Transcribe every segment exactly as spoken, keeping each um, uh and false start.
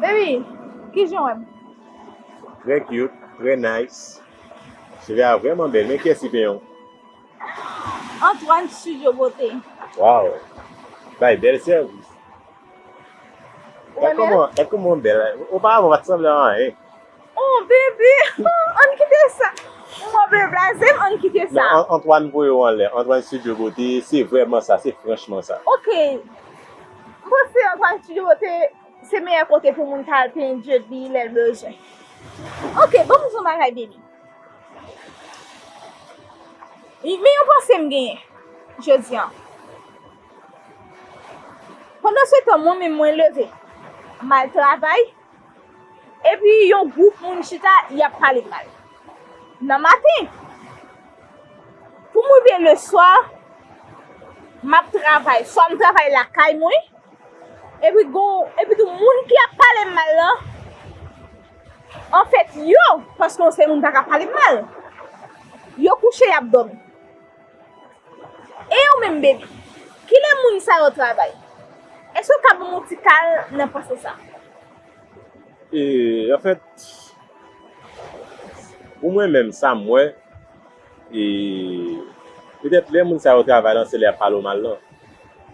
Baby, kijan w wè m? Trè cute, trè nice. Cheve a vrèman bèl, men kiyès ki penyen w? Antoine Studio Beauté. Waw! Bay bèl sèvis. Gad kòman, gad kòman w bèl. Oparavan w pa t sanble a anyen. Oh, baby! Ann kite sa. Ou move blaze m, ann kite sa. Non, Antoine voye w anlè. Antoine Studio Beauté, se vrèman sa, se franchman sa. Ok. M panse Antoine Studio Beauté se meyè kote pou moun ta al penyen dread li lè l bezwen. Ok, ban m di w yon bagay, baby. Men yon panse m genyen jodi a. Pandan se tan, mwen menm mwen leve, m al travay, epi yon gwoup moun chita, y ap pale m mal. Nan maten, pou m rive leswa, m ap travay, swa m travay lakay mwen, epi gon, epi tou moun ki ap pale m mal lan, anfèt, yo, paske yon sèl moun pa ka pale m mal, yo kouche, y ap dòmi. E ou menm, baby? Kilè moun sa yo travay? Èske w ka ban m yon ti kal nan panse sa? E, anfèt, pou mwen menm, sa m wè, e, petèt lè moun sa yo travay lan, se lè y ap pale w mal lan.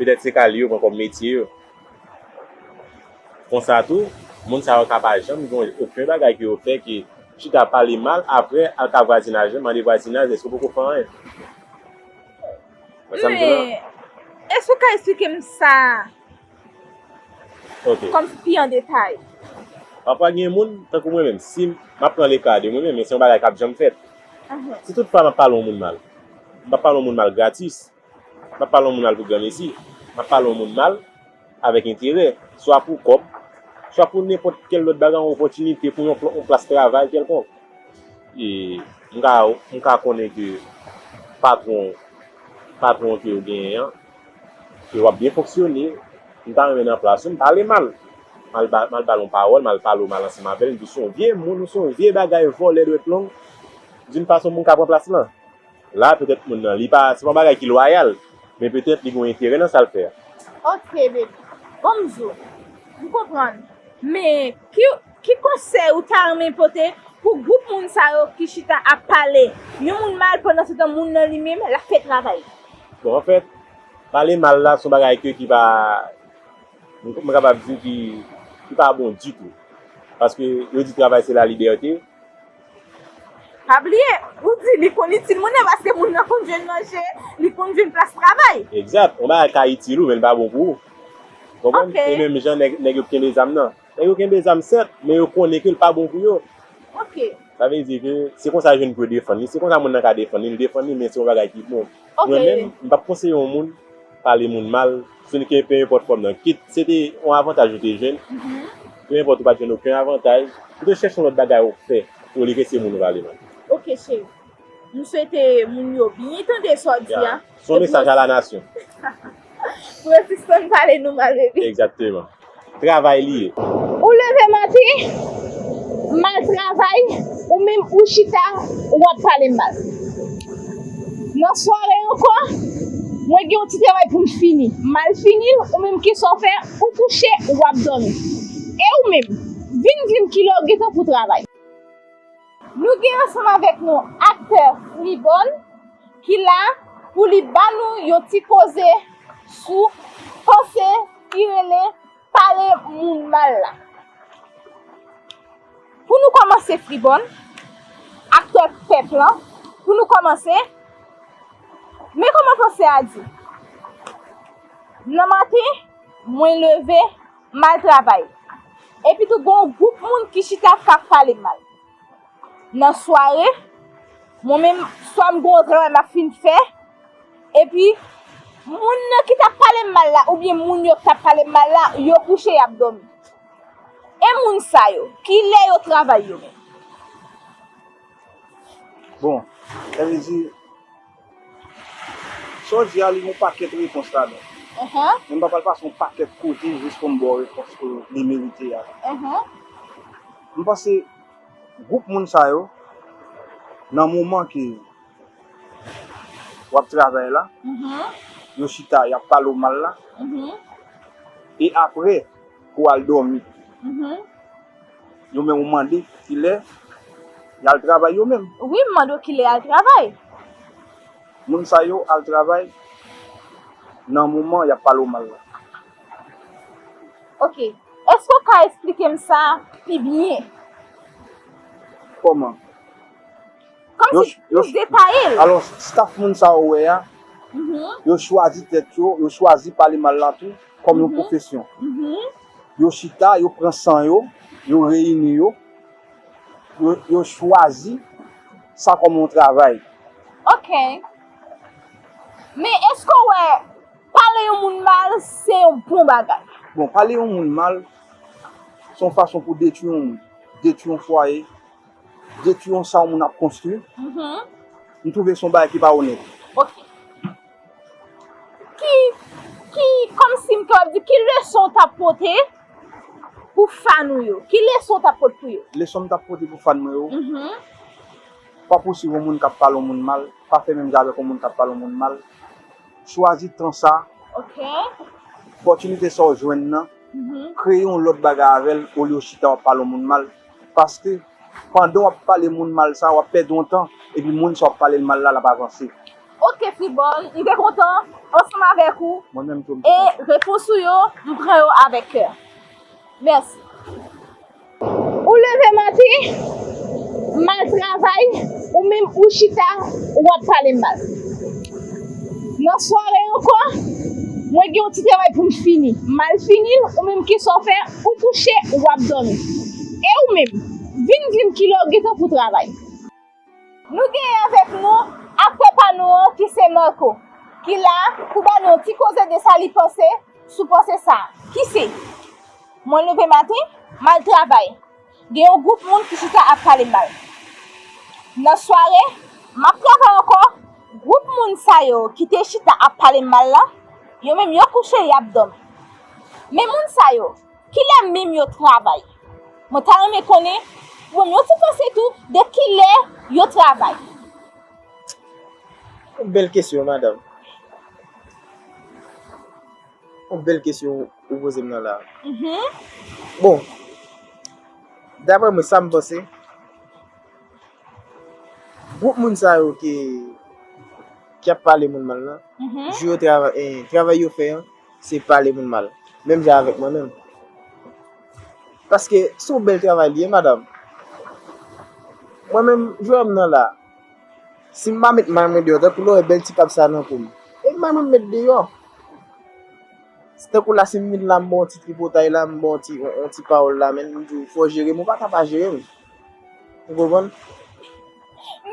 Petèt se kal yo pran kòm metye yo. Konsa tou, moun sa yo ka pa janm gen okenn bagay ke yo fè ke chita pale mal, apre al ka vwazinaj lan, mande vwazinaj, èske w poko fè anyen? Wè sa m di w lan? Men, èske w ka eksplike m sa Ok. kòm pi an detay? Pafwa gen moun, tankou mwen menm, si m ap pran leka de mwen menm, men se yon bagay k ap janm fèt. Si toutfwa m ap pale yon moun mal, m p ap pale yon moun mal gratis, m p ap pale yon moun mal pou granmesi, m ap pale yon moun mal avèk enterè, swa pou kòb, swa pou nenpòt kèl lòt bagay, yon opòtinite pou yon pla- yon plas travay kèlkonk. E m ka, m ka konnen ke patwon, patwon ke w genyen an, ke w ap byen fonksyone, m ta renmen nan plas ou, m pale mal. M al ba- m al ba l yon pawòl, m al pale w mal ansanm avè l, m di w se yon vye moun, ou se yon vye bagay vòlè dwèt long, d'une façon pou m ka pran plas lan. La, petèt moun nan, li pa, se pa yon bagay ki lwayal, men petèt li gen yon enterè nan sa l fè a. Ok, baby. Bon, m di w, m konprann. Men, ki, ki konsèy ou ta renmen pote pou gwoup moun sa yo ki chita ap pale yon moun mal pandan se tan moun nan li menm, l ap fè travay li? Bon, anfèt, pale mal la, se yon bagay ke ki pa, m m kapab di ki, ki pa bon ditou. Paske yo di travay se la libète. Pa bliye, ou di li konn itil moun nan paske moun nan konn jwenn manje, li konn jwenn plas travay. Egzat. Yon bagay ka itil ou, men l pa bon pou ou. Konprann? Ok. E menm jan nèg, nèg yo kenbe zam nan. Nèg yo kenbe zam sèt, men yo konnen ke l pa bon pou yo. Ok. Sa vle di ke se konsa yo jwenn pou yo defann li. Se konsa moun nan ka defann li, li defann li, men se yon bagay ki bon. Ok. Mwen menm, m p ap konseye yon moun pale moun mal, se ke pe enpòt fòm nan. Kit se te yon avantaj ou te jwenn, pe enpòt ou pa t jwenn okenn avantaj, ou te chèche yon lòt bagay ou fè, olye ke se moun ou pale mal. Ok, cheri. M swete moun yo byen tande sa w di a. Se yon mesaj a la nasyon. Pou yo sispann pale nou mal, baby. Egzakteman. Travay li ye. Ou leve maten, m al travay, ou menm ou chita, w ap pale m mal. Nan sware ankò, mwen gen yon ti travay pou m fini. M al fini l, ou menm ki sa w fè, ou kouche, w ap dòmi. E ou menm, vin di m kilè w gentan pou travay. Nou gen ansanm avèk nou aktè Fribòn ki la pou li ba nou yon ti koze sou panse ki rele pale moun mal la. Pou nou kòmanse, Fribòn, aktè pèp lan, pou nou kòmanse, men kòman panse a di. Nan maten, mwen leve, m al travay. Epi tou, gen yon gwoup moun ki chita k ap pale m mal. Nan sware, mwen menm, swa m gen yon travay m ap fin fè, epi moun nan ki t ap pale m mal la, oubyen moun yo k t ap pale m mal la, yo kouche, y ap dòmi. E moun sa yo, kilè yo travay yo menm? Bon, sa vle di, sa w di a, li gen yon pakèt repons ladan. Ahan, Men m pa pral pase yon pakèt kote jis pou m ba w repons ke li merite a. ahan. M panse gwoup moun sa yo, nan moman ke w ap travay la, Mhm. yo chita, y ap pale w mal la, Mhm. e apre, pou w al dòmi, Mhm. Yo menm ou mande kilè y al travay yo menm. Wi, m mande w kilè y al travay. Moun sa yo al travay nan moman y ap pale w mal la. Ok. Èske w ka eksplike m sa pi byen? Kòman? Kòmsi plis detaye l. Alò, staff moun sa yo wè a, mhm, yo chwazi tèt yo, yo chwazi pale mal la tou kòm yon, mhm, pwofesyon. Mhm. Yo chita, yo pran san yo, yo reyini yo, yo, yo chwazi sa kòm yon travay. Ok. Men èske w wè pale yon moun mal se yon bon bagay? Bon, pale yon moun mal, se yon fason pou detwi yon moun, detwi yon fwaye, detwi yon sa yon moun ap konstwi. Mhm. M twouve se yon bagay ki pa onèt. Ok. Ki, ki, kòmsi m kapab di, ki leson w t ap pote pou fan ou yo? Ki leson w t ap pote pou yo? Leson m t ap pote pou fan mwen yo, mhm, pa pousuiv yon moun k ap pale yon moun mal, pa fè menm jan avèk yon moun k ap pale yon moun mal. Chwazi tan sa, ok, opòtinite sa w jwenn nan, mhm, kreye yon lòt bagay avè l olye w chita w ap pale yon moun mal. Paske pandan w ap pale moun mal sa, w ap pèdi yon tan, epi moun sa w ap pale l mal la, l ap avanse. Ok, Fribòl, m te kontan ansanm avèk ou. Mwen menm tou, m te kontan. E repons ou yo, m pran yo avèk kè. Mèsi. Ou leve maten, m al travay, ou menm ou chita, w ap pale m mal. Nan sware ankò, mwen gen yon ti travay pou m fini. M al fini l, ou menm kisa w fè, ou kouche, w ap dòmi. E ou menm, vin di m kilè w gentan pou travay. Nou genyen avèk nou aktè pa nou an ki se Marco, ki la pou ba nou yon ti koze de sa li panse sou panse sa a. Ki se, mwen leve maten, m al travay. Gen yon gwoup moun ki chita ap pale m mal. Nan sware, m ap travay ankò. Gwoup moun sa yo ki te chita ap pale m mal la, yo menm yo kouche, y ap dòmi. Men moun sa yo, kilè menm yo travay? Mwen ta renmen konnen, pou m yon ti panse tou, de kilè yo travay. Yon bèl kesyon, madanm. Yon bèl kesyon ou poze m nan la. Mhm. Bon, daprè mwen, sa m panse, gwoup moun sa yo ki, ki ap pale moun mal lan, mhm, jou yo travay, eh, travay yo fè an, se pale moun mal. Menm jan avèk mwen menm. Paske se yon bèl travay li ye, madanm. Mwen menm, jwèm nan la, si m pa met may mwen deyò, tankou lè w wè bèl ti kab sa nan kou m, e may mwen m met deyò. Tankou la, si m vin la, m ba w yon ti tripotay la, m ba w yon ti, yon, yon ti pawòl la, men m di w, fò w jere m, ou pa ka pa jere m. Ou konprann?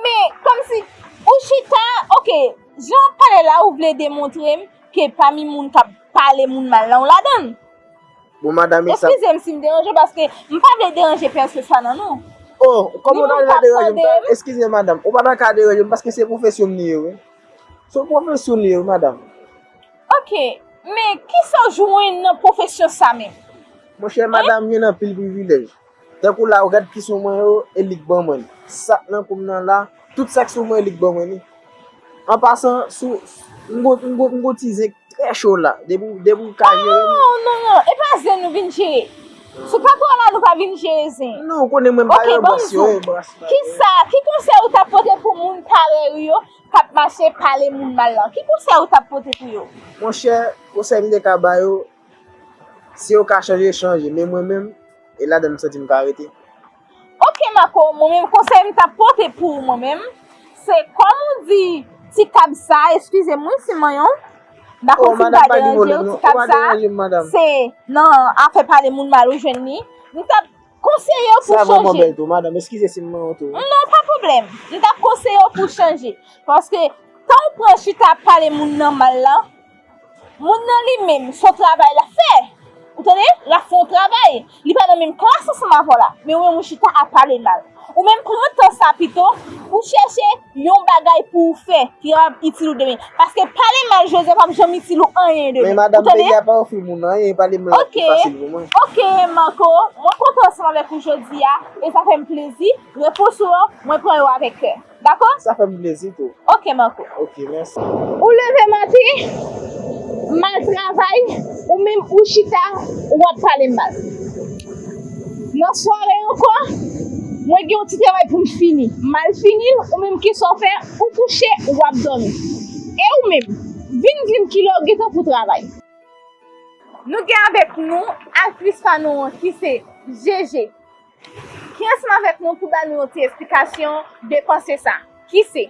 Men, kòmsi, ou chita, ok, jan w ap pale la, ou vle demontre m ke pami moun k ap pale moun mal lan, w ladan l. Bon, madanm, e sa. Eskize m si m deranje w, paske m pa vle deranje pèsonn sa nan nou. Oh, kòman w ta vle deranje m? Eskize, madanm, ou pa ta ka deranje m, paske se pwofesyon m li ye, wi. Se yon pwofesyon li ye, wi, madanm. Ok, men kisa w jwenn nan pwofesyon sa menm? Monchè, madanm, m gen anpil privilèj. Tankou la, ou gad ki sou mwen yo, e li k ban mwen. Sa k nan kou m nan la, tout sa k sou mwen, e li k ban mwen li. An pasan, sou, m gon, m gon, m gon ti zen k trè cho la. Depi, depi w ka jere m. Oh, non, non, e pa zen nou vin jere. Sou plato a la, nou pa vin jere zen. Non, ou konnen mwen m pa yon bòs yo, e bòs la. Kisa, ki konsèy ou t ap pote pou moun parèy ou yo k ap mache pale moun mal lan? Ki konsèy ou t ap pote pou yo? Monchè, konsèy m te ka ba yo, si yo ka chanje, chanje. Men mwen menm, e ladan m santi m ka rete. Ok, Marco, mwen menm konsèy m t ap pote pou ou mwen menm, se kòm ou di ti kab sa, eskize m wi si manyen w, m pa konn si m pa deranje w, ti kab sa, se nan afè pale moun mal ou jwenn li. M t ap konseye w pou chanje. Sa vrèman bèl tou, madanm, eskize si m manyen w tou. Non, pa pwoblèm. M t ap konseye w pou chanje. Paske tan w pran chita ap pale moun nan mal lan, moun nan li menm, se yon travay l ap fè. Ou tande? L ap fè yon travay. Li pa nan menm klas ansanm avè w la. Men ou menm ou chita ap pale mal. Ou menm pran tan sa pito pou chèche yon bagay pou w fè ki kapab itil ou demen. Paske pale mal jodi a p ap janm itil ou anyen demen. Men madanm, peyi a pa ofri moun anyen, pale mal ap pi fasil pou mwen. Ok, Marco, mwen kontan ansanm avèk ou jodi a, e sa fè m plezi. Repons ou yo, mwen pran yo avèk kè. Dakò? Sa fè m plezi tou. Ok, Marco. Ok, mèsi. Ou leve maten, m al travay, ou menm ou chita, w ap pale m mal. Nan sware ankò, mwen gen yon ti travay pou m fini. M al fini l, ou menm kisa w fè? Ou kouche, w ap dòmi. E ou menm, vin di m kilè w gentan pou travay. Nou gen avèk nou aktris pa nou an ki se Jeje, ki ansanm avèk nou pou ba nou yon ti esplikasyon de panse sa. Ki se,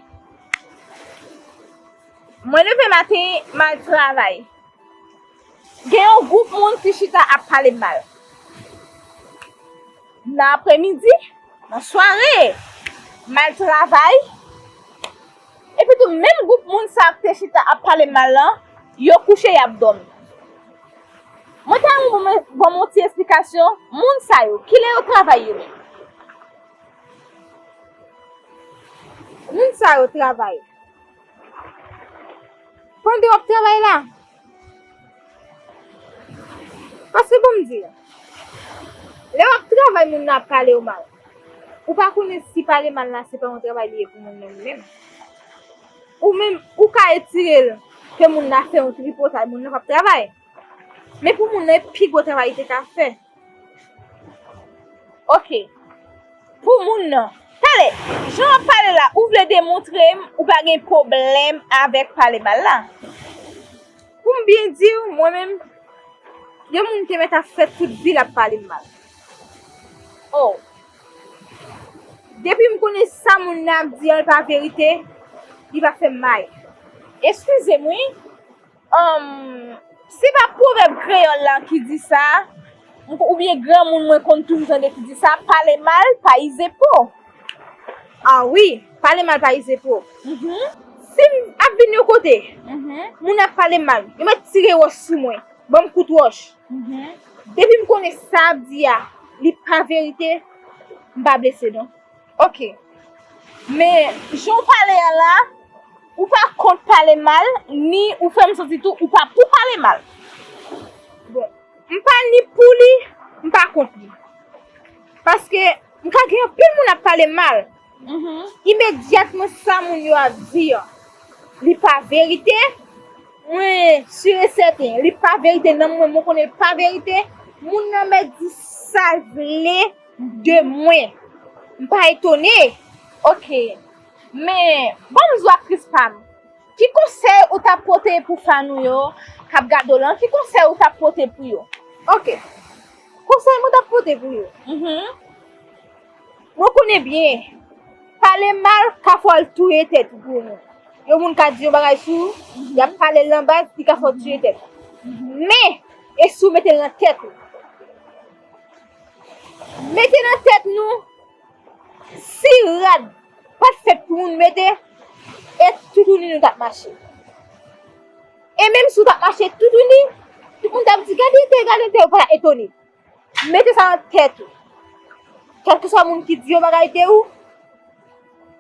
mwen leve maten, m al travay. Gen yon gwoup moun ki chita ap pale m mal. Nan apremidi, nan sware, m al travay. Epi tou, menm gwoup moun sa a ki te chita ap pale m mal lan, yo kouche, y ap dòmi. Mwen ta renmen ban mwen, ban mwen yon ti esplikasyon, moun sa yo, kilè yo travay yo menm? Moun sa yo travay. Pandan w ap travay la, paske bon m di, lè w ap travay, moun nan ap pale w mal. Ou pa konnen si pale mal la se pa yon travay li ye pou moun nan li menm. Ou menm, ou ka etire l ke moun nan fè yon tripotay, moun nan p ap travay. Men pou moun nan, e pi gwo travay li te ka fè. Ok. Pou moun nan. Talè, jan w ap pale la, ou vle demontre m ou pa gen pwoblèm avèk pale mal la? Pou m byen di w, mwen menm, yon moun te mèt ap fè tout vi l ap pale m mal. Oh. Depi m konnen sa moun nan ap di an, l pa verite, li pa fè m mal. Eskize m, wi. Ahn, se pa pwovèb kreyòl la ki di sa, m ko-, oubyen granmoun mwen konn toujou tande ki di sa, pale mal pa ize po. A wi, pale mal pa ize po. Mhm. Si m ap vin yon kote, mhm, moun ap pale m mal, yo mèt tire wòch sou mwen, ban m kout wòch. Mhm. Depi m konnen sa ap di a, li pa verite, m pa blese non. Ok. Men, jan w pale a la, ou pa kont pale mal, ni ou fè m santi tou ou pa pou pale mal. Bon, m pa ni pou li, m pa kont li. Paske m ka gen anpil moun ap pale m mal. Mhm. Imedyatman sa moun yo ap di an, li pa verite, mwen si e sèten, li pa verite, nan mwen, mwen konnen li pa verite, moun nan mèt di sa l vle de mwen. M pa etone. Ok. Men, ban m di w aktris pa m, ki konsèy ou t ap pote pou fan ou yo k ap gade w lan? Ki konsèy ou t ap pote pou yo? Ok. Konsèy mwen t ap pote pou yo. Mhm. Mwen konnen byen, pale mal ka fè w touye tèt ou pou yon moun. Yon moun ka di yon bagay sou ou, mhm, y ap pale l nan baz, li ka fè w touye tèt ou. Mhm. Men, e si w mete l nan tèt ou? Mete nan tèt nou, si rad pa t fèt pou moun mete, e toutouni nou t ap mache. E menm si w t ap mache toutouni, tout moun t ap di, "Gade entèl, gade entèl," ou pa t ap etone. Mete sa nan tèt ou. Kèlkeswa moun ki di yon bagay de ou,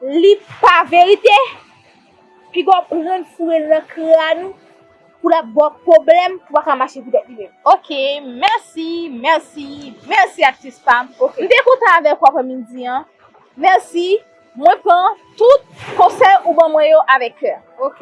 li pa verite, piga w pran l foure l nan kràn ou pou l ap ba w pwoblèm, pou w pa ka mache pou tèt li menm. Ok, mèsi, mèsi, mèsi aktris pa m. Ok. M te kontan avèk ou aprèmidi an. Mèsi, mwen pran tout konsèy ou ban mwen yo avèk kè. Ok.